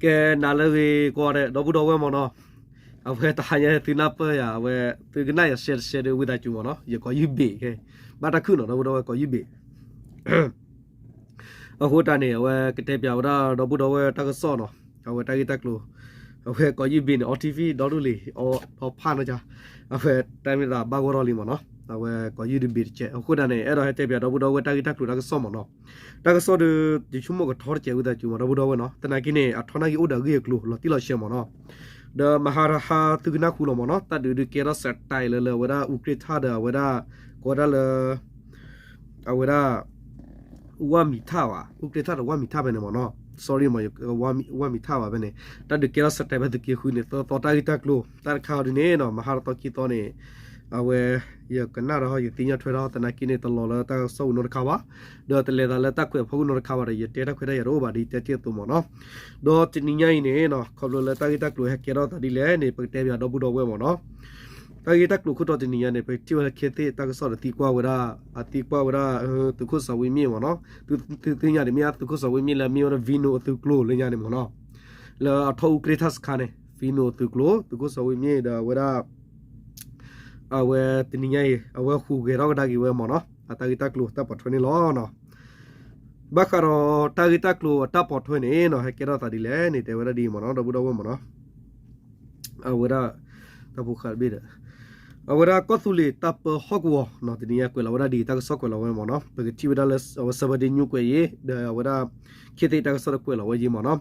ကဲ နၤလၢအဂ့ၤကိးဂၤဒဲး ဒီပုၢ်ဒီဝဲၢ်မ့ၢ်နီၤ, အဝဲတဟါညါသုနၢ်ပၢၢ်ယၤ အဝဲ သုကနၣ်ယၤရှဲတရှဲဒီး ဝံသးစူၤမ့ၢ်နီၤ, ယကိးယုၢ်ဘ့ၣ်ခဲ, ဘၣ်တၢ်ခုၣ်နီၤ ဒီပုၢ်ဒီဝဲၢ် ကိးယုၢ်ဘ့ၣ်. အဃိတၢ်န့ၣ် အဝဲကတဲပၠးဝဲဒၣ်ဒီပုၢ်ဒီဝဲၢ်တၢ်ကစီၣ်နီၤ, အဝဲတၢ်ဂ့ၢ်တၢ်ကျိၤ, အဝဲကိးယုၢ်ဘ့ၣ်န့ၣ် အီထံဖံၣ်ဒီဒူၣ်လံ, အီဖးနီၤ, အဝဲတၢ်မ့ၢ်သးဘၣ်ဂီၢ်ထီၣ်လံမ့ၢ်နီၤ, အဝဲကိးယုၢ်တဘ့ၣ်တကဲး. အဃိတၢ်န့ၣ် အဲၣ်ဒိးဟဲတဲပၠးဒီပုၢ်ဒီဝဲၢ်တၢ်ဂ့ၢ်တၢ်ကျိၤတၢ်ကစီၣ်မ့ၢ်နီၤ. တၢ်ကစီၣ်ဒီး ယဆိကမိၣ်ကထီတစဲးဝံသးစူၤမ့ၢ် ဒီပုၢ်ဒီဝဲၢ်နီၤ, သနာ်က့န့ၣ် အထီနာ်က့အိၣ်ဒီးအဂ့ၢ်အကျိၤလီၤတံၢ်လီၤဆဲးမ့ၢ်နီၤ. ဒီးမဟါတဟါသုကနၣ်ဃုာ်လီၤမ့ၢ်နီၤ, တၢ်ဒုးဒုးကဲထီၣ်စဲးတဲလၢလၢအဝဲဒၣ် အူကြ့ၢ်ထၣ်ဒီးအဝဲဒၣ် ကိးဝဲဒၣ်လၢ အဝဲဒၣ် ဝၣ်မံၤထၣ်ဘၣ်, အူကြ့ၢ်ထၣ်ဒီးဝၣ်မံၤထၣ်ဖဲန့ၣ်မ့ၢ်နီၤ, sorry မ့ၢ် ဝၣ်မံၤထၣ်ဘၣ်ဖဲန့ၣ်, တၢ်ဒုးကဲထီၣ်စဲးတဲဖဲသုးက့ဃုန့ၣ် သၢသီတၢ်ဂ့ၢ်တၢ်ကျိၤ တၢ်တခါအံၤဒ်န့ၣ်နီၤ, မဟါတသီခံသီန့ၣ် အဝဲ ယကနၣ်ဒီးယသ့ၣ်ညါထွဲဒီး သနာ်က့န့ၣ် တလီၤလၢတၢ်ကစီၣ်ပူၤနီတခါဘၣ်, ဒီးတလဲၤသးလၢတၢ်ကွဲးအဖီခိၣ်နီတခါဘၣ်ဒီး ယတဲတၢ်ခွဲးတၢ်ယာ်တအိၣ်ဘၣ် ဒ်ယတဲတ့ၢ်အသိးမ့ၢ်နီၤ. ဒီးတနံၤညါအံၤန့ၣ်နီၤ, ခီဖျိလၢတၢ်ဂ့ၢ်တၢ်ကျိၤဟဲကဲထီၣ်သးဒ်လဲၣ်န့ၣ် ပကတဲပၠးဒီပုၢ်ဒီဝဲၢ်မ့ၢ်နီၤ. တၢ်ဂ့ၢ်တၢ်ကျိၤခိၣ်တီတနံၤညါန့ၣ် ပထံၣ်ဝဲလၢခ့သ့ၣ်တၢ်ကစီၣ်ဒီးသံကွၢ်ဝဲဒၣ်, အသံကွၢ်ဝဲဒၣ် သုးခိၣ်စီၤဝ့မ့ၢ်မ့ၢ်နီၤ, သုသ့ၣ်ညါဒ်မ့ၢ်သုးခိၣ်စီၤဝ့မ့ၢ်လၢအမ့ၢ်ဝဲဒၣ် Vino အသုးကျိၤလၢညါန့ၣ်မ့ၢ်နီၤ, လၢအထီၣ်အူကြ့ၢ်ထၣ်စခါန့ၣ် Vino အသုးကျိၤ သုးခိၣ်စီၤဝ့မ့ၢ်ဒီးအဝဲဒၣ် အဝဲတနံၤညါအံၤ အဝဲဟူးဂဲၤထီၣ်ကဒါက့ၤဝဲမ့ၢ်နီၤ, အတၢ်ဂ့ၢ်တၢ်ကျိၤတၢ်ပိာ်ထွဲန့ၣ်လီၤ. ဘၣ်ဃးဒီးတၢ်ဂ့ၢ်တၢ်ကျိၤအတၢ်ပိာ်ထွဲန့ၣ်နီၤ ဟဲကဲထီၣ်သးဒ်လဲၣ်န့ၣ် တဲဝဲဒၣ်ဒ်အံၤမ့ၢ်နီၤ ဒီပုၢ်ဒီဝဲၢ်မ့ၢ်နီၤ, အဝဲဒၣ် တၢ်ဖိဃာ်တဘ့ၣ်ဒီး အဝဲဒၣ်ကီၢ်သူလ့ၤတၢ်ပၢဟီၣ်ကဝီၤနီၤ တနံၤညါကွဲးလီၤဝဲဒၣ်ဒ်အံၤ တၢ်ကစီၣ်ကွဲးလီၤဝဲမ့ၢ်နီၤ ပကထံၣ်ဝဲဒၣ်လၢအဝဲ Saturday News ကွဲးယံၤ ဒီးအဝဲဒၣ် ခ့သ့ၣ်တၢ်ကစီၣ်ဒီးကွဲးလီၤဝဲယံၤမ့ၢ်နီၤ,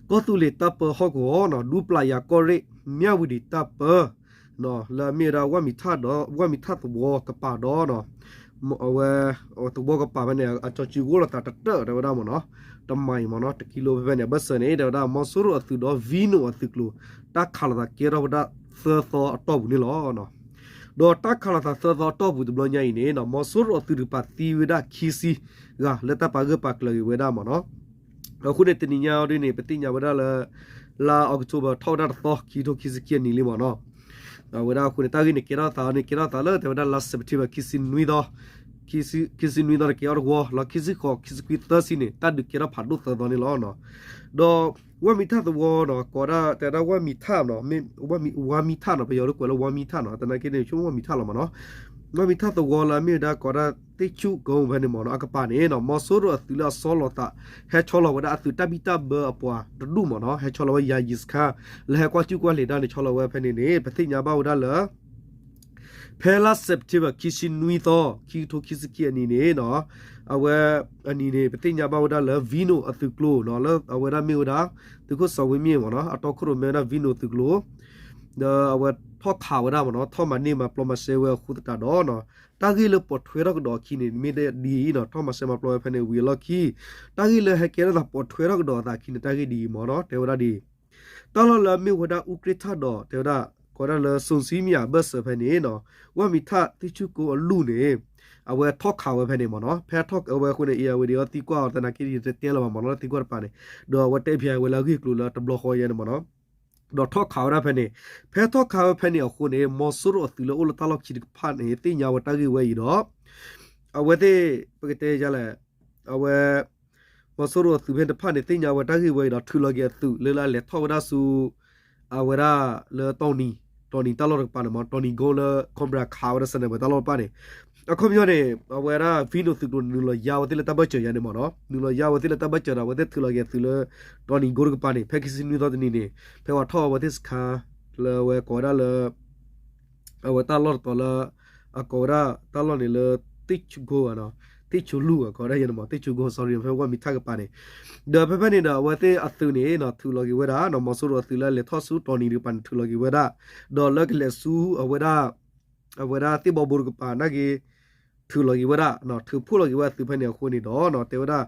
ကီၢ်သူလ့ၤတၢ်ပၢဟီၣ်ကဝီၤနီၤ ဒူပျာ်ယၤကီၢ်ရ့ၣ် မၠၣ်ဝတံၤတၢ်ပၢ လၢအမ့ၢ်ဝဲဒၣ်ဝၣ်မံၤထၣ်ဒီး ဝၣ်မံၤထၣ်သဝီကပၤဒီး အဝဲ သဝီကပၤဖဲန့ၣ် အကၠီၤစုကအိၣ်လိာ်သးတတၢၢ်တဲဝဲဒၣ်မ့ၢ်နီၤ, တမံၤမ့ၢ်နီၤ တကံလိဖဲဖဲန့ၣ် အဘၢၣ်စၢၤန့ၣ် တဲဝဲဒၣ် မီၤစိရိၤအသုးဒီး Vino အသုးကျိၤ တၢ်ခးလိာ်သးကဲထီၣ်ဝဲဒၣ်သၢသီအတီၢ်ပူၤန့ၣ်လီၤ. ဒီးတၢ်ခးလိာ်သးသၢသီအတီၢ်ပူၤတဘျီညါအံၤန့ၣ်နီၤ မီၤစိရိၤအသုးတကပၤသံဝဲဒၣ်ခံဆံဂၤ လၢတၢ်ပာ်ဂၢၢ်ပာ်ကျၢၤက့ၤဝဲဒၣ်မ့ၢ်နီၤ. အဃိန့ၣ် တနံၤညါအံၤဒ်န့ၣ် ပသ့ၣ်ညါဝဲဒၣ်လၢ လါ October ထီၣ်ဝဲဒၣ်တသီ ခံကထိခံဆံခံအနံၤလံမ့ၢ်နီၤ. အဝဲဒၣ်အဃိန့ၣ် တၢ်ဂ့ၢ်န့ၣ်ကဲထီၣ်သးန့ၣ် ကဲထီၣ်သးလၢတဲဝဲဒၣ်လါ September ခံဆံနွံသီ, ခံဆံနွံသီန့ၣ်ကဲထီၣ်တဝီ လီၤခံဆံဃိး ခံဆံခွံသၢဆံန့ၣ် တၢ်ဒုးကဲထီၣ်ဖးဒိၣ်သၢသီန့ၣ်လီၤ. ဒီးဝၣ်မံၤထၣ်သဝီနီၤ ကိးဒၣ်တဲဝဲဒၣ်ဝၣ်မံၤထၣ်နီၤ မ့ၢ်ဝၣ်မံၤထၣ်နီၤ ပယီၤဒုးကွဲးလၢဝၣ်မံၤထၣ်နီၤ သနာ်က့န့ၣ် ဆိကမိၣ်ဝၣ်မံၤထၣ်လီၤမ့ၢ်နီၤ. ဝၣ်မံၤထၣ်သဝီလၢအမ့ၢ်ဝဲဒၣ်ကိးဒၣ် သ့ၣ်ဆူၣ်ကိဖဲန့ၣ်မ့ၢ်နီၤ အကပၤန့ၣ်နီၤ မီၤစိရိၤအသုးလၢအဆီလီၤသး ဟဲဆီလီၤဝဲဒၣ်အသုးတၢ်ဘံၣ်တၢ်ဘၢအပှၤတဒူၣ်မ့ၢ်နီၤ ဟဲဆီလီၤဝဲယၤယံၤစခါ လၢဟဲကွၢ်ကၠူၣ်ကွၢ်လ့ၤတၢ်န့ၣ် ဆီလီၤဝဲဖဲန့ၣ်န့ၣ် ပသ့ၣ်ညါဘၣ်ဝဲဒၣ်လၢ ဖဲလါ September ခံဆံနွံသီ ခံကထိခံဆံခံအနံၤန့ၣ်နီၤ အဝဲအနံၤန့ၣ် ပသ့ၣ်ညါဘၣ်ဝဲဒၣ်လၢ Vino အသုးကျိၤနီၤ လၢအဝဲဒၣ်မ့ၢ်ဝဲဒၣ် သုးခိၣ်စီၤဝ့မ့ၢ်မ့ၢ်နီၤ အတီခိၣ်ရိၣ်မဲဝဲဒၣ် Vino သုးကျိၤ ဒီးအဝဲထီၣ်ခးဝဲဒၣ်မ့ၢ်နီၤ ထီၣ်မၤန့ၢ်မၤပျီမၤစဲဝဲအဃိသတးဒီးနီၤ တၢ်ဂ့ၢ်လၢပိာ်ထွဲထီၣ်ကဒီးအခံန့ၣ် မ့ၢ်ဒ်အံၤနီၤ ထီၣ်မၤစဲမၤပျီဝဲဖဲန့ၣ် ဝံၤအလီၢ်ခံ တၢ်ဂ့ၢ်လၢဟဲကဲထီၣ်သးပိာ်ထွဲထီၣ်ကဒီးအသးအခံန့ၣ် တၢ်ဂ့ၢ်ဒ်အံၤမ့ၢ်နီၤ တဲဝဲဒၣ်ဒ်အံၤ တၢ်လီၢ်လၢအမ့ၢ်ဝဲဒၣ်အူကြ့ၢ်ထၣ်ဒီး တဲဝဲဒၣ် ကိးဒၣ်လၢ စိၤစံမံယၤ အဘၢၣ်စၢၤဖဲန့ၣ်နီၤ ဝၣ်မံၤထၣ်သ့ၣ်ဆူၣ်ကိအလူၢ်န့ၣ် အဝဲထီၣ်ခးဝဲဖဲန့ၣ်မ့ၢ်နီၤ ဖဲထီၣ်ဝဲအဃိန့ၣ် အံၤအဝဲဒၣ်အီၤသံကွၢ်အီၤ သနာ်က့ယတတဲလၢၤဘၣ်မ့ၢ်နီၤ လၢသံကွၢ်တပၤန့ၣ် ဒီးအဝဲတဲဖျါဝဲလၢအဂ့ၢ်အကျိၤလၢတဘျီဃီယဲန့ၣ်မ့ၢ်နီၤ ဒီးထီၣ်ခးဝဲဒၣ်ဖဲန့ၣ် ဖဲထီၣ်ခးဝဲဖဲန့ၣ်အဃိန့ၣ် မီၤစိရိၤအသုးလၢအိၣ်လၢတၢ်လီၢ်ခံတဖၣ်န့ၣ် သ့ၣ်ညါဝဲတၢ်ဂ့ၢ်ဝဲအံၤဒီး အဝဲသ့ၣ် ပကတဲယလဲၣ် အဝဲ မီၤစိရိၤအသုးဖဲတဖၣ်န့ၣ် သ့ၣ်ညါဝဲတၢ်ဂ့ၢ်ဝဲအံၤဒီး ထုးလီၤက့ၤအသုးလၢလၢအလဲၤထီၣ်ဝဲဒၣ်ဆူ အဝဲဒၣ်လၢတီနံၤ တီနံၤတၢ်လီၢ်တကပၤန့ၣ်မ့ၢ် တီနံၤကိလၢ Cobra ခးဝဲဒၣ် sniper တၢ်လီၢ်တဖၣ်န့ၣ် အခီပညီန့ၣ် အဝဲဒၣ် Vino သုးကျိၤန့ၣ် နုာ်လီၤယါဝဲသ့ၣ်လၢတၢ်ဘၢၣ်စၢၤယါန့ၣ်မ့ၢ်နီၤ နုာ်လီၤယါဝဲသ့ၣ်လၢတၢ်ဘၢၣ်စၢၤဒီး အဝဲသ့ၣ်ထုးလီၤက့ၤအသုးလၢ တီနံၤကိတကပၤန့ၣ် ဖဲခံဆံနွံသီတနံၤန့ၣ် ဖဲပှၤထီၣ်အဝဲသ့ၣ်စခါ လၢအဝဲကိးဝဲဒၣ်လၢ အဝဲတၢ်လီၢ်တတီၤလၢ အကိးဝဲဒၣ်တၢ်လီၢ်န့ၣ်လၢ သ့ၣ်ဆိကိ သ့ၣ်ဆိလူၢ် ကိးဝဲဒၣ်ယဲန့ၣ်မ့ၢ် သ့ၣ်ဆိကိ sorry ဖဲဝၣ်မံၤထၣ်ကပၤန့ၣ် ဒီးဖဲဖဲန့ၣ်ဒီး အဝဲသ့ၣ်အသုးန့ၣ် ထုးလီၤက့ၤဝဲဒၣ် မီၤစိရိၤအသုးလၢအလဲၤထီၣ်ဆူတီနံၤတကပၤန့ၣ် ထုးလီၤက့ၤဝဲဒၣ် ဒီးလၢကလဲၤဆူအဝဲဒၣ် အဝဲဒၣ်သ့ၣ်ဘီဘိတကပၤနာ်က့ ထုးလီၤက့ၤဝဲဒၣ် ထုးဖှိၣ်လီၤက့ၤဝဲအသုးဖဲန့ၣ်အဃိန့ၣ်ဒီး တဲဝဲဒၣ်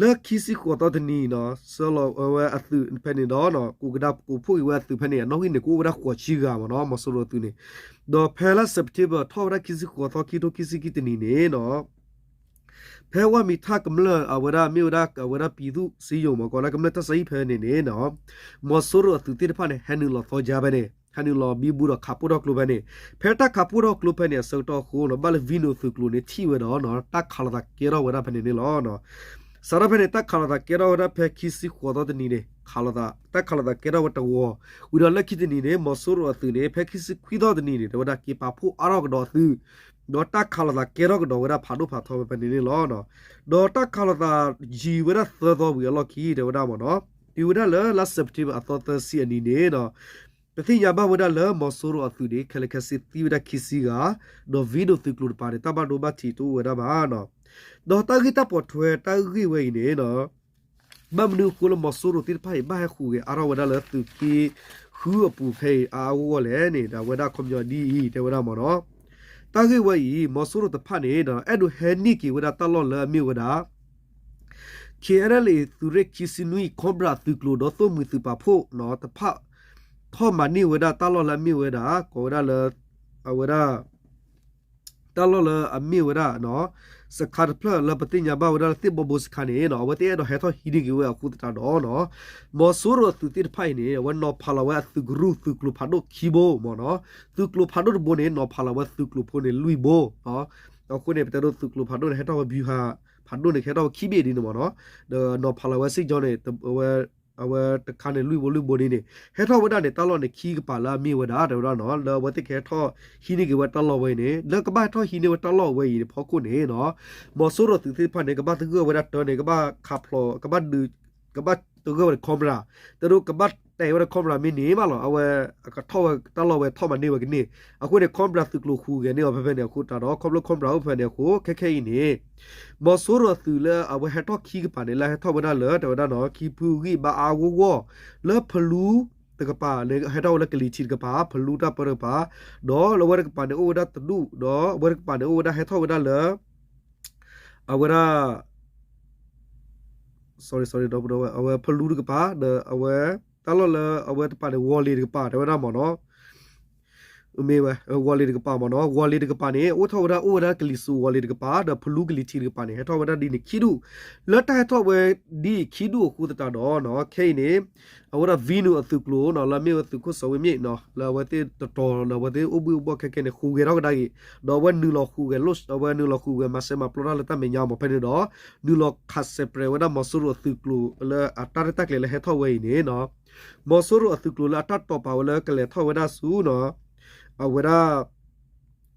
လၢခံဆံဃိးသီတနံၤနီၤ ဆှၢလီၤဝဲအသုးဖဲန့ၣ်ဒီး ကူးကဒါကူးဖှိၣ်က့ၤဝဲအသုးဖဲန့ၣ် အနီၣ်ဂံၢ်န့ၣ် ကအိၣ်ဝဲဒၣ်ဃိးဆံဂၤမ့ၢ်နီၤ မီၤစိရိၤအသုးန့ၣ် ဒီးဖဲလါ September ထီၣ်ဝဲဒၣ်ခံဆံဃိးသီ ခံကထိခံဆံခံတနံၤန့ၣ်နီၤ ဖဲဝၣ်မံၤထၣ်ကမျၢၢ်အဝဲဒၣ်မ့ၢ်ဝဲဒၣ် အဝဲဒၣ်ပံၤသူၣ်စံယိၤမ့ၢ် ကိးဒၣ်ကမျၢၢ်တၢ်ဆါဟံၣ်ဖဲန့ၣ်န့ၣ်နီၤ မီၤစိရိၤအသုးသ့ၣ်တဖၣ်န့ၣ် ဟဲနုာ်လီၤသီယါဖဲန့ၣ် ဟဲနုာ်လီၤဘံဘူဒီးခးပိၢ်ထီၣ်ကျိဖဲန့ၣ် ဖဲတၢ်ခးပိၢ်ထီၣ်ကျိဖဲန့ၣ် အဆၢကတီၢ်အဃိနီၤ ဘၣ်လၢ Vino သုးကျိၤန့ၣ် ထံၣ်ဝဲဒီးနီၤ တၢ်ခးလိာ်သးကဲထီၣ်ဝဲဒၣ်ဖဲန့ၣ်န့ၣ်လီၤ. စးထီၣ်ဖဲန့ၣ် တၢ်ခးလိာ်သးကဲထီၣ်ဝဲဒၣ်ဖဲခံဆံဃိးသီတနံၤန့ၣ် ခးလိာ်သး တၢ်ခးလိာ်သးကဲထီၣ်ဝဲတဝီ, ဝံၤဒီးလၢခံတနံၤန့ၣ် မီၤစိရိၤအသုးန့ၣ် ဖဲခံဆံခွံသီတနံၤန့ၣ် တဲဝဲဒၣ်က့ၤပာ်ဖှိၣ်အါထီၣ်ကဒီးအသုး, ဒီးတၢ်ခးလိာ်သးကဲထီၣ်ကဒီးဝဲဒၣ်ဖးဒိၣ်ဖးထီဝဲဖဲန့ၣ်န့ၣ်လီၤ. ဒီးတၢ်ခးလိာ်သးယံာ်ဝဲဒၣ်သၢသီဝံၤအလီၢ်ခံ တဲဝဲဒၣ်မ့ၢ်နီၤ, တုၤဝဲဒၣ်လၢလါ September အသီသၢဆံအနံၤန့ၣ်ဒီး ပသ့ၣ်ညါဘၣ်ဝဲဒၣ်လၢမီၤစိရိၤအသုးန့ၣ် ခဲလၢာ်ခဲဆ့သံဝဲဒၣ်ခံဆံဂၤ, ဒီး Venom သုးကျိၤတကပၤန့ၣ် တၢ်ဘၣ်ဒိဘၣ်ထံးတအိၣ်ဝဲဒၣ်ဘၣ်နီၤ. ဒီးတၢ်ဂ့ၢ်တၢ်ပိာ်ထွဲတၢ်ဂ့ၢ်ဝဲအံၤန့ၣ်ဒီး ဘၣ်မနုၤအဃိလၢမီၤစိရိၤသ့ၣ်တဖၣ်အံၤ ဘၣ်ဟဲဃုာ်ဂဲၤအါထီၣ်ဝဲဒၣ်လၢသုးက့ဃုအပူၤဖဲအံၤအါအါဂီၢ်ဂီၢ်လဲၣ်န့ၣ် ဒီးအဝဲဒၣ်ခီပညီဒ်အံၤ တဲဝဲဒၣ်မ့ၢ်နီၤ. တၢ်ဂ့ၢ်ဝဲအံၤ မီၤစိရိၤတဖၣ်န့ၣ်ဒီး အဲၣ်ဒိးဟဲန့ၢ်က့ၤဝဲဒၣ်တၢ်လီၢ်လၢအမ့ၢ်ဝဲဒၣ် KNLA သုးရ့ၣ်ခံဆံနွံ Cobra သုးကျိၤဒီးသိၣ်မှံၤသုးပာ်ဖှိၣ်တဖၣ် ထီၣ်မၤန့ၢ်ဝဲဒၣ်တၢ်လီၢ်လၢအမ့ၢ်ဝဲဒၣ် ကိးဝဲဒၣ်လၢ အဝဲဒၣ် တၢ်လီၢ်လၢအမ့ၢ်ဝဲဒၣ် စခါတဖျၢၣ်လၢပသ့ၣ်ညါဘၣ်ဝဲဒၣ်လၢသ့ၣ်ဘီဘိစခါန့ၣ်နီၤ အဝဲသ့ၣ်အဲၣ်ဒိးဟဲထီၣ်ဟံးန့ၢ်က့ၤဝဲအဃိသတးဒီးနီၤ မီၤစိရိၤအသုးသ့ၣ်တဖၣ်အံၤန့ၣ် အဝဲနီၤဖးလီၤဝဲအသုးကရူၢ်သုးကျိၤဖးဒိၣ်ခံဘိမ့ၢ်နီၤ. သုးကျိၤဖးဒိၣ်တဘိန့ၣ် နီၤဖးလီၤဝဲသုးကျိၤဖိန့ၣ်လွံၢ်ဘိ အဃိန့ၣ် ပတဲဒိသုးကျိၤဖးဒိၣ်န့ၣ် ဟဲထီၣ်ဝဲ ဗျူဟာ ဖးဒိၣ်န့ၣ် ကဟဲထီၣ်ဝဲခံဘ့ၣ်ဒ်န့ၣ်မ့ၢ်နီၤ, ဒီးနီၤဖးလီၤဝဲစစ်ကြောင်းန့ၣ် အဝဲတခါန့ၣ်လွံၢ်ဘိလွံၢ်ဘိဒ်န့ၣ် ဟဲထီၣ်ဝဲဒၣ်န့ၣ် တၢ်လီၢ်န့ၣ်ခံကပၤလၢအမ့ၢ်ဝဲဒၣ် တဲဝဲဒၣ်နီၤ လၢအဝဲသ့ၣ်ကဟဲထီၣ်ဟံးန့ၢ်က့ၤဝဲတၢ်လီၢ်ဝဲအံၤန့ၣ် လၢကဘၣ်ဟဲထီၣ်ဟံးန့ၢ်ဝဲတၢ်လီၢ်ဝဲအံၤန့ၣ် ဖီခိၣ်န့ၣ်နီၤ မီၤစိရိၤသုးသ့ၣ်တဖၣ်န့ၣ် ကဘၣ်သဂၢၢ်ဝဲဒၣ်တၢ်န့ၣ် ကဘၣ်ခးဖျိး ကဘၣ်ဒုး ကဘၣ်သဂၢၢ်ဝဲဒၣ် Cobra တဲဒိကဘၣ်တဲဝဲဒၣ် Cobra မ့ၢ်န့ၣ်မးလီၤ အဝဲ အကထီၣ်ဝဲတၢ်လီၢ်ဝဲထီၣ်မၤန့ၢ်ဝဲကန့ၢ် အဃိန့ၣ် Cobra သုးကျိၤဃုာ်ဂဲၤန့ၢ်အီၤဖဲဖဲန့ၣ်အဃိတးဒီး ခီဖျိ Cobra အိၣ်ဖဲန့ၣ်အဃိ ခဲခဲအံၤန့ၣ် မီၤစိရိၤသုးလၢအဝဲဟဲထီၣ်ခံကပၤန့ၣ် လၢဟဲထီၣ်ဝဲဒၣ်လၢ တဲဝဲဒၣ်နီၤ ခံဖုဂံၢ်ဘါအါဂီၢ်ဂီၢ် လၢဖလူတကပၤန့ၣ် ဟဲထီၣ်ဝဲလၢကလံၤထံးတကပၤ ဖလူတၢ်ပၢတကပၤ ဒီးလၢအဝဲတကပၤန့ၣ်အိၣ်ဝဲဒၣ်တဒူၣ် ဒီးအဝဲတကပၤန့ၣ်အိၣ်ဝဲဒၣ်ဟဲထီၣ်ဝဲဒၣ်လၢ အဝဲဒၣ် sorry sorry ဒီပုၢ်ဒီဝဲၢ် အဝဲဖလူတကပၤ ဒီးအဝဲ တၢ်လီၢ်လၢအဝဲတကပၤန့ၣ် ဝီၤလ့ၤတကပၤ တဲဝဲဒၣ်မ့ၢ်နီၤ မ့ၢ်ဝဲ ဝီၤလ့ၤတကပၤမ့ၢ်နီၤ ဝီၤလ့ၤတကပၤန့ၣ် အိၣ်ထီၣ်ဝဲဒၣ် အိၣ်ဝဲဒၣ်ကလံၤစိးဝီၤလ့ၤတကပၤ ဒီးဖလူကလံၤထံးတကပၤန့ၣ် ဟဲထီၣ်ဝဲဒၣ်ဒ်န့ၣ်ခံဒူၣ် လၢတၢ်ဟဲထီၣ်ဝဲဒ်အံၤခံဒူၣ်အဃိသတးဒီးနီၤ ခဲအံၤန့ၣ် အဝဲဒၣ် Venom အသုးကျိၤနီၤ လၢအမ့ၢ်ဝဲသုးခိၣ်စီၤဝ့မ့ၣ်နီၤ လၢအဝဲသ့ၣ်တတီၤလၢအဝဲသ့ၣ်အိၣ်ဘှံးအိၣ်ဘှီၣ်ခဲခဲန့ၣ် ဃုာ်ဂဲၤထီၣ်ကဒါက့ၤ ဒီးအဝဲနုာ်လီၤဃုာ်ဂဲၤလိာ် အဝဲနုာ်လီၤဃုာ်ဂဲၤမၤစၢၤမၤပျီတၢ်လၢတၢ်မဲာ်ညါမ့ၢ်ဖဲန့ၣ်ဒီး နုာ်လီၤခးစဲးပြဲးဝဲဒၣ်မီၤစိရိၤအသုးကျိၤလၢအတၢ်ရဲၣ်တၢ်ကျဲၤလၢဟဲထီၣ်ဝဲအံၤန့ၣ်နီၤ မီၤစိရိၤအသုးကျိၤလၢအတၢ်တိာ်ပာ်ဝဲလၢကလဲၤထီၣ်ဝဲဒၣ်ဆူနီၤ အဝဲဒၣ်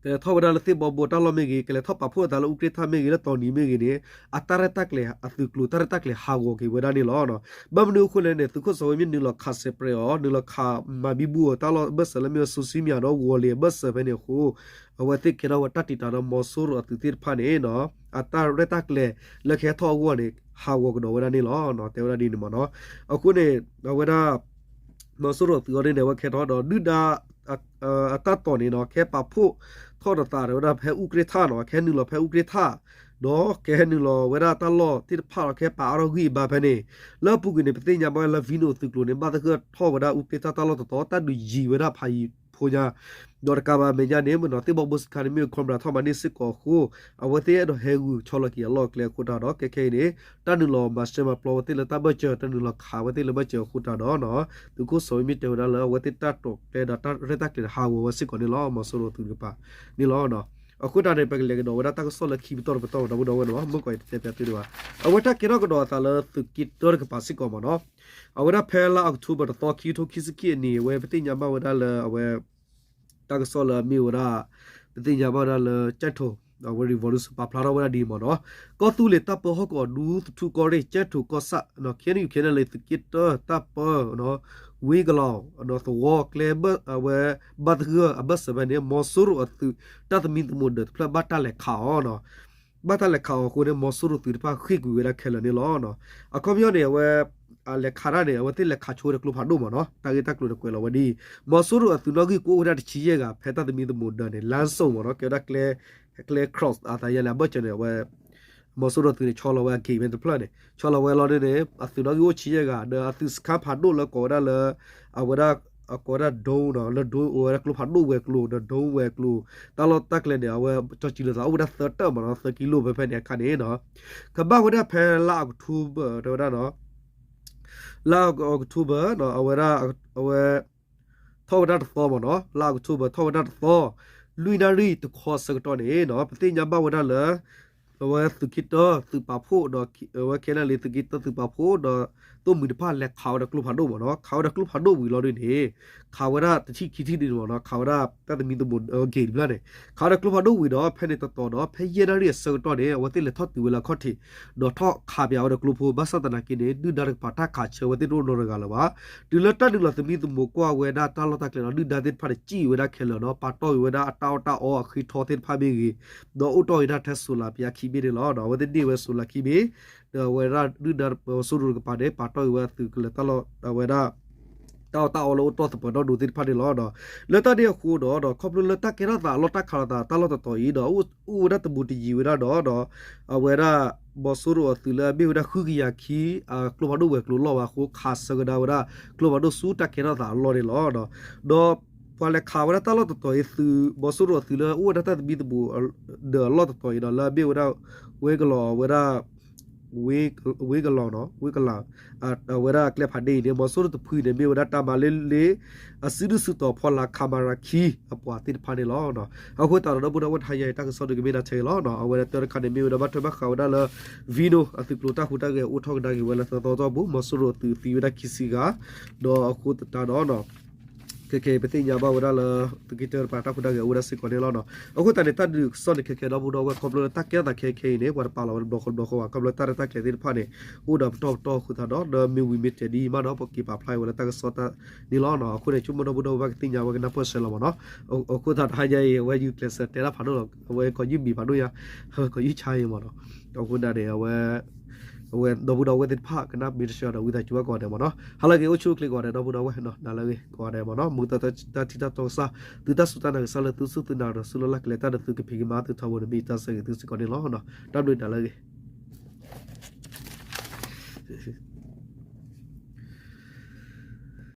ကလဲၤထီၣ်ဝဲဒၣ်လၢသ့ၣ်ဘီဘိတၢ်လီၢ်မ့ၢ်ဂ့ၤ ကလဲၤထီၣ်ပာ်ဖှိၣ်အသးလၢအူးကြ့ၢ်ထၣ်မ့ၢ်ဂ့ၤ လၢတီၢ်နံၤမ့ၢ်ဂ့ၤန့ၣ် အတၢ်ရဲၣ်တၢ်ကျဲၤအသုးကျိၤတၢ်ရဲၣ်တၢ်ကျဲၤဟးဂီၤက့ၤဝဲဒၣ်န့ၣ်လီၤ. ဘၣ်မနုၤအဃိလဲၣ်န့ၣ် သုးခိၣ်စီၤဝ့မ့ၢ်နုာ်လီၤခးစဲးပြဲးအီၤ နုာ်လီၤခးမၤဘံဘူအီၤတၢ်လီၢ်အဘၢၣ်စၢၤလၢမ့ၢ်ဝဲ social media ဒီးဝီၤလ့ၤအဘၢၣ်စၢၤဖဲန့ၣ်အဃိ အဝဲသ့ၣ်ကဲထီၣ်ဝဲတၢ်တံာ်တာ်ဒီးမီၤစိရိၤအသုးသ့ၣ်တဖၣ်န့ၣ် အတၢ်ရဲၣ်တၢ်ကျဲၤလၢကဟဲထီၣ်အဂီၢ်န့ၣ် ဟးဂီၤကဒီးဝဲဒၣ်န့ၣ်လီၤ. တဲဝဲဒၣ်ဒ်န့ၣ်မ့ၢ်နီၤ. အဃိန့ၣ် အဝဲဒၣ် မီၤစိရိၤအသုးအီၤဒ်န့ၣ် အဝဲကဟဲထီၣ်ဒီး ဒုၣ်ဒါ အတၢ်တိာ်န့ၣ်နီၤ ကဟဲပာ်ဖှိၣ်ထီၣ်ဒီးသးတဲဝဲဒၣ်ဖဲအူးကြ့ၢ်ထၣ်နီၤ ကဟဲနုာ်လီၤဖဲအူးကြ့ၢ်ထၣ် ဒီးကဟဲနုာ်လီၤဝဲဒၣ်တၢ်လီၢ်သ့ၣ်တဖၣ်ဒီး ကဟဲပာ်အါထီၣ်ဂံၢ်အဘါဖဲန့ၣ် လၢအပူၤကွံာ်န့ၣ် ပသ့ၣ်ညါဘၣ်ဝဲလၢ Venom အသုးကျိၤန့ၣ် ဘၣ်သဂၢၢ်ထီၣ်ဝဲဒၣ်အူးကြ့ၢ်ထၣ်တၢ်လီၢ်တတီၤ တၢ်ဒုးယံၤဝဲဒၣ်ဖးယံၤဖိညါ ဒီးတကးဘၣ်မဲာ်ညါန့ၣ် မ့ၢ်နီၤ သ့ၣ်ဘီဘိစခါန့ၣ် မ့ၢ် Cobra ထီၣ်မၤန့ၢ်စ့ၢ်ကီးအဃိ အဝဲသ့ၣ်အဲၣ်ဒိးဟဲဂုာ်ဆီလီၤက့ၤအလီၢ်အကျဲအဃိတၢ်ဒီး ခဲခဲအံၤန့ၣ် တၢ်နုာ်လီၤမၤစၢၤမၤပျီဝဲသ့ၣ်လၢတၢ်ဘၢၣ်စၢၤ တၢ်နုာ်လီၤခးဝဲသ့ၣ်လၢဘၢၣ်စၢၤအဃိတၢ်ဒီးနီၤ သုးခိၣ်စီၤဝ့မ့ၢ်တဲဝဲဒၣ်လၢအဝဲသ့ၣ်တၢ်တိာ်ကျဲဒီးတၢ်ရဲၣ်တၢ်ကျဲၤန့ၣ် ဟးဂီၤဝဲစ့ၢ်ကီးန့ၣ်လီၤ. မီၤစိရိၤအသုးတကပၤန့ၣ်လီၤ. အဃိတၢ်န့ၣ် ပကလဲၤကဒီးဝဲဒၣ်တၢ်ကစီၣ်လၢခံပတီၢ်တပတီၢ် ဒီပုၢ်ဒီဝဲၢ်နီၤ မ့ၢ်ကွၢ်ယတတဲပျးသုဒံးဘၣ်. အဝဲတၢ်ကဲထီၣ်ကဒီးအသးလၢသုးက့တၢတကပၤစ့ၢ်ကီးမ့ၢ်နီၤ အဝဲဒၣ်ဖဲလါအီးကထိဘၢၣ်တသီ ခံကထိခံဆံခံအနံၣ် အဝဲပသ့ၣ်ညါဘၣ်ဝဲဒၣ်လၢအဝဲ တၢ်ကစီၣ်လၢအမ့ၢ်ဝဲဒၣ် ပသ့ၣ်ညါဘၣ်ဝဲဒၣ်လၢ ကၠဲးထိၣ် အဝဲ revolution ပာ်ဖျါထီၣ်ဝဲဒၣ်ဒ်အံၤမ့ၢ်နီၤ ကီၢ်သူလ့ၤတၢ်ပၢဟီၣ်ကဝီၤဒူသထူၣ်ကီၢ်ရ့ၣ် ကၠဲးထိၣ်ကီၢ်ဆၣ် KNU KNLA သုးက့တၢတၢ်ပၢ ဝ့ကလီၤ သဝီကျဲအဝဲ ဘၣ်သဂၢၢ်အဘၢၣ်စၢၤဖဲန့ၣ် မီၤစိရိၤအသုးတၢ်သမံသမိးဒၢးတဖျၢၣ်ဘၣ်တၢ်လဲၤခးအီၤ ဘၣ်တၢ်လဲၤခးအီၤအဃိန့ၣ် မီၤစိရိၤသုးတဖၣ်ဃ့ၢ်ကွံာ်ဝဲဒၣ်ခဲလၢာ်န့ၣ်လီၤ. အခီပညီန့ၣ် အဝဲ အလဲၤခးတၢ်န့ၣ် အဝဲသ့ၣ်လဲၤခးဆိဝဲဒၣ်ကျိဖးဒိၣ်မ့ၢ်နီၤ တၢ်ဂ့ၢ်တၢ်ကျိၤန့ၣ်ကွဲးလီၤဝဲဒ်အံၤ မီၤစိရိၤအသုးနီၣ်ဂံၢ်ကအိၣ်ဝဲဒၣ်တဆံယဲၢ်ဂၤ ဖဲတၢ်သမံသမိးဒၢးန့ၣ် လမ်းစုံမ့ၢ်နီၤ ကဲဝဲဒၣ်ကျဲ ကျဲ cross အသးယဲၢ်လၢအဘၢၣ်စၢၤန့ၣ် အဝဲ မီၤစိရိၤသုးန့ၣ် ဆီလီၤဝဲအက့ၤဖဲတဖျၢၣ်န့ၣ် ဆီလီၤဝဲလီၤဒ်န့ၣ် အသုးနီၣ်ဂံၢ်အိၣ်ဆံယဲၢ်ဂၤ ဒီးအသုးစခါဖးဒိၣ်လၢကိးဝဲဒၣ်လၢ အဝဲဒၣ် အကိးဝဲဒၣ် ဒိနီၤ လၢဒိအိၣ်ဝဲဒၣ်ကျိဖးဒိၣ်ဝဲၤကျိၤ ဒီးဒိဝဲၤကျိၤ တၢ်လီၢ်တၢ်ကျဲန့ၣ် အဝဲကၠီၤစံၤလိာ်သးအိၣ်ဝဲဒၣ်သၢတၢၣ်မ့ၢ်နီၤ သၢကံလိဖဲဖဲန့ၣ်အခါန့ၣ်နီၤ ကဘၣ်ဝဲဒၣ်ဖဲလါအီးကထိဘၢၣ် တဲဝဲဒၣ်နီၤ လါအီးကထိဘၢၣ် အဝဲဒၣ် အဝဲ ထီၣ်ဝဲဒၣ်တသီမ့ၢ်နီၤ လါအီးကထိဘၢၣ် ထီၣ်ဝဲဒၣ်တသီ လွံၢ်နၣ်ရံၣ်တခီဆၢကတီၢ်န့ၣ်နီၤ ပသ့ၣ်ညါဘၣ်ဝဲဒၣ်လၢ အဝဲသုးက့တၢသုးပာ်ဖှိၣ်ဒီး အဝဲ ခဲလၢာ်လံ သုးက့တၢသုးပာ်ဖှိၣ်ဒီး သိၣ်မှံၤတဖၣ်လဲၤခးဝဲဒီးကျိဖးဒိၣ်မ့ၢ်နီၤ. ခးဝဲဒီးကျိဖးဒိၣ်ဝံၤလီၤဒုန့ၣ် ခးဝဲဒၣ်တဆံခံထံၣ်ဒုန့ၣ်မ့ၢ်နီၤ, ခးဝဲဒၣ်တၢ်သမံသမိးဂ့ၤတဖျၢၣ်န့ၣ် ခးဝဲဒီးကျိဖးဒိၣ်ဝံၤဒီး ဖဲန့ၣ်တတီၤဒီး ဖဲယဲၢ်နၣ်ရံၣ်အဆၢကတီၢ်န့ၣ် အဝဲသ့ၣ်လဲၤထီၣ်တုၤဝဲလၢအခီၣ်ထံး ဒီးထီၣ်ခးပၠးဝဲဒီးကျိဖိ ဘၣ်ဆၣ်သနာ်က့န့ၣ် ဒုၣ်ဒါတကပၤတၢ်ခးဆၢဝဲသ့ၣ်တအိၣ်နီတဂၤလၢၤဘၣ်. တုၤလၢတၢ်နုာ်လီၤသမံသမိးကွၢ်ဝဲဒၣ်တၢ်လီၢ်တၢ်ကျဲဒီး ဒုၣ်ဒါသ့ၣ်တဖၣ်န့ၣ် စံၣ်ဝဲဒၣ်ခဲလၢာ်ဒီး ပာ်တီၢ်က့ၤဝဲဒၣ်အတၢ်အီၣ်တၢ်အီအဃ့ထီသ့ၣ်တဖၣ်မ့ၢ်ဂ့ၤ, ဒီးအိၣ်တီၢ်က့ၤဒၣ်ထဲ solar ပယါခံဘ့ၣ်န့ၣ်လီၤ. အဝဲသ့ၣ်န့ၢ်ဝဲ solar ခံဘ့ၣ်, ဒီးအဝဲဒၣ်ဒုၣ်ဒါပၢၤစိရိၤတကပၤန့ၣ် ပာ်တီၢ်က့ၤဝဲအသုးကလၢၤတၢ်လီၢ် အဝဲဒၣ် တၢ်အီၣ်တၢ်အီလၢအိၣ်တီၢ်သပၢၤနီၣ်ဒိးသ့ၣ်တဖၣ်န့ၣ်လီၤ. လၢတၢ်န့ၣ်အဃိဒီး ဒီးခီဖျိလၢတၢ်ကဲထီၣ်သးအလီၢ်တၢ်ခးလိာ်သးတၢ်လီၢ်တတီၤအံၤဒီး အိၣ်ဝဲဒၣ်တဘူးတယံၤဝဲဒၣ်ဒီး ဒီး အဝဲဒၣ် ပၢၤစိရိၤအသုးလၢအမ့ၢ်ဝဲဒၣ်ဃုကယၤခံ အကျိဖးဒိၣ်ဝဲၤကျိၤလီၢ်ဝဲအဃိ ခးဆၢကဒါဝဲဒၣ် ကျိဖးဒိၣ်ဆူတၢ်ကဲထီၣ်သးအလီၢ်န့ၣ်လီၤ. ဒီးပှၤလဲၤခးဝဲဒၣ်တၢ်လီၢ်တတီၤအံၤသုး ပၢၤစိရိၤအသုးလၢအိၣ်ဝဲဒၣ်တၢ်သမံသမိး ဒီးအလီၢ်တတီၤအံၤဒီး လၢအမ့ၢ်ဝဲဒၣ် ဝ့ကလီၤဝဲဒၣ် ဝ့ကလီၤနီၤ ဝ့ကလီၤ အဝဲဒၣ်အကျဲဖးဒ့အံၤန့ၣ် ပၢၤစိရိၤတဖုန့ၣ် မ့ၢ်ဝဲဒၣ်တၢ်မၤလ့လ့ အစုဒုၣ်စုတီၤဖီလာ် ခမရ ခံ အပှၤသ့ၣ်တဖၣ်န့ၣ်လီၤ. အဃိသတးဒီး ဒီပုၢ်ဒီဝဲၢ်တဟါညါအံၤ တၢ်ကစီၣ်ဒုးကမ့ၢ်ဒၣ်ထဲအံၤလီၤ. အဝဲဒၣ်တၢ်တခါန့ၣ် မ့ၢ်ဝဲဒၣ်ဘၣ်ထွဲဘၣ်ဃးဝဲဒၣ်လၢ Vino အသုးကျိၤတၢ်ဟူးတၢ်ဂဲၤအိၣ်ထီၣ်ကဒါက့ၤဝဲလၢသၢသီတီၢ်ပူၤ ပၢၤစိရိၤအသုးသံဝဲဒၣ်ခံဆံဂၤ, ဒီးအဃိသတးဒီး ခဲခဲအံၤ ပသ့ၣ်ညါဘၣ်ဝဲဒၣ်လၢ သုးက့တၢတကပၤတၢ်ဟူးတၢ်ဂဲၤအိၣ်ဝဲဒၣ်စ့ၢ်ကီးန့ၣ်လီၤ. အဃိသတးန့ၣ် တၢ်ဒုးကစီၣ်န့ၣ် ခဲခဲဒီပုၢ်ဒီဝဲၢ် ခီဖျိလၢတၢ်ကဲထီၣ်သးခဲခဲအံၤန့ၣ် ပှၤတပာ်လီၤဝဲတဘျီဃီတဘျီဃီဘၣ်. ခီဖျိလၢတၢ်ရဲၣ်တၢ်ကျဲၤသ့ၣ်တဖၣ်န့ၣ် အိၣ်ဒီးပတီၢ်ပတီၢ်အဃိသတးဒီး ဒီးမ့ၢ်ဝံၤမ့ၢ်တဲာ်ဒ်အံၤမးဒီး ပက့ၤပာ်ဖျါအီၤဝဲလၢတၢ်ကစီၣ်တၢ်န့ၣ်လီၤ. အဃိန့ၣ် ဆိကမိၣ်ဒီပုၢ်ဒီဝဲၢ်ကသ့ၣ်ညါဝဲကနၢ်ပၢၢ်ဆၢလီၤမ့ၢ်နီၤ. အဃိသတးတဟါညါအံၤ အဝဲယူၤကျဲးစၢးတဲတၢ်ဖးဒိၣ်လီၤ. အဝဲကီးယူၢ်မံၤဖးဒိၣ်ညါ ကီးယူၢ်ဆါအံၤမ့ၢ်နီၤ. အဃိသတးန့ၣ် အဝဲ အဝဲဒီပုၢ်ဒီဝဲၢ်သ့ၣ်တဖၣ် ကနၣ်မ့ၢ်တဆၢဒီး ဝံသးစူၤဘၣ်ကိးဂၤဒဲးမ့ၢ်နီၤ. ဟါလၢအဂ့ၤ အိၣ်ဆူၣ်အိၣ်ချ့ကိးဂၤဒဲး ဒီပုၢ်ဒီဝဲၢ်နီၤ နၤလၢအဂ့ၤကိးဂၤဒဲးမ့ၢ်နီၤ. မူသတၢ်ထံၣ်တၢ်တီကစၢ် သုတၢ်စူၢ်တၢ်နာ်ကစၢ်လၢသုစူၢ်သုနာ်ဒီး ဆူလၢ်လၢ်ကလဲၤတၢ်ဒီးသုကဖံးကမၤသုထီဘိန့ၣ် မ့ၢ်ယတၢ်ဆၢဂ့ၤသုစ့ၢ်ကီးန့ၣ်လီၤ. တၢ်ဘျုးနၤလၢအဂ့ၤ